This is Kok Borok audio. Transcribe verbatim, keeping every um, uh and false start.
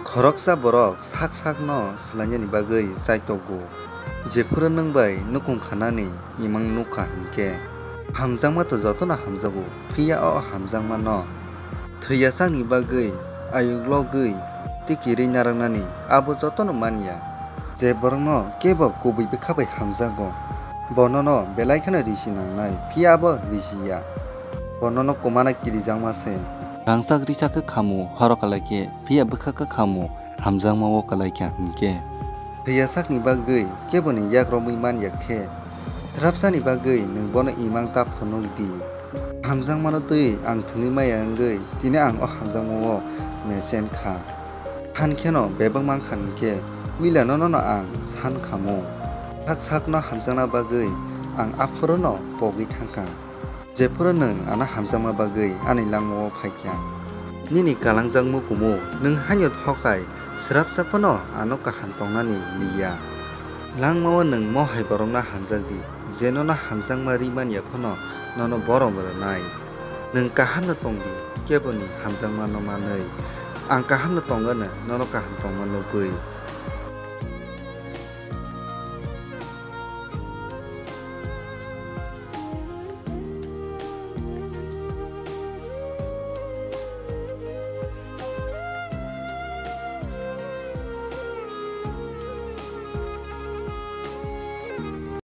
Khoroksa borok sak sakno swlainani bagwi chaitogo. Jephuru nwng bai nukhung khanani imang nukha hinkhe, hamjakma to jotono hamjago, phiya o hamjakmano thwiyasakni bagwi ayuk logwi tikirwi narwknani abo jotono man ya. Je borokno kebo kubui bwkha bai hamjago, bo nono belai kheno risi nangnai, phiya abo risi ya. Bo nono kwmana kirijakma se. Rangchak risa khe khamu, horo kwlai khe, phiya bwkha khe khamu, hamjakma o kwlai kha hinkhe. Thwiyasakni bagwi keboni yak romwi man ya khe, swrapsani bagwi nwng bono imang ta phunuk di. Hamjakmano twi ang thwngwi maya wngwi tini ang o hamjakmao mechen kha. Phan kheno bebak mankha hinkhe puilano nono ang san khamu. Sak sakno hamjakna bagwi ang aphuruno pogwi thangkha. Jephuru nwng ano hamjakma bagwi ani langmao phaikha. Nini kalangjakmung kumu nwng haino thokai swrapsa phano ano kaham tongnani liya. Langmao nwng mohai borokno hamjak di, je nono hamjakma ri man ya phano nono borom rwnai. Nwng kahamno tong di, keboni hamjakmano manwi. Ang kahamno tong anw, nono kaham tongma nugwi.